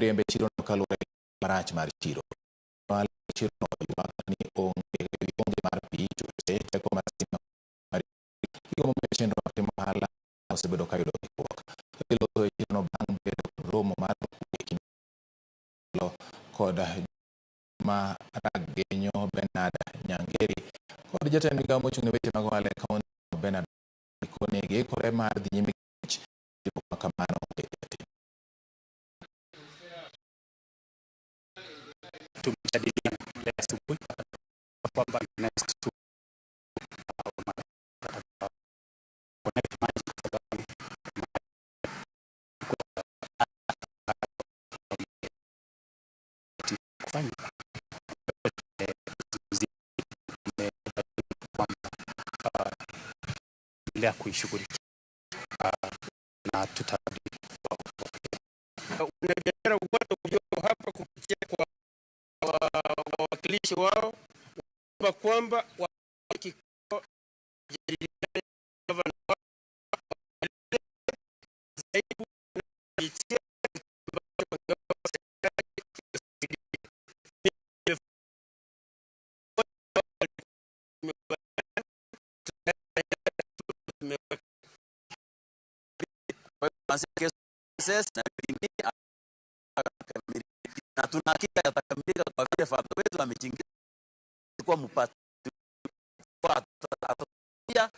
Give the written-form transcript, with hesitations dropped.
Riembe chirono kaluwore gi marach mar chiro. Ohala e chirono ywak ni onge mar pi, choche, teko mar stima mar gigo momiyo chenro mar timo ohala osebedo ka yudo ng'ikruok. Giloso e chirono bang' bedo kod romo mar kwe kind kod ma Ragenyo Bernard Nyangeri kod jatend migawo mochung' ne weche mag ohala e kaunti Bernard Gikone giikore mar dhi nyime gi tich ma kamano onge jatim. Tumejadiliana leo asubuhi kwamba next connect maji kwa sababu kufanya kwamba endelea kuishughulikia na tutarudi. Wanabiashara wote walio hapa kupitia kwa wawakilishi wao kwamba na tuna hakika yatakamilika kwa vile father wetu amechingia kwa mpati kwa kuendelea.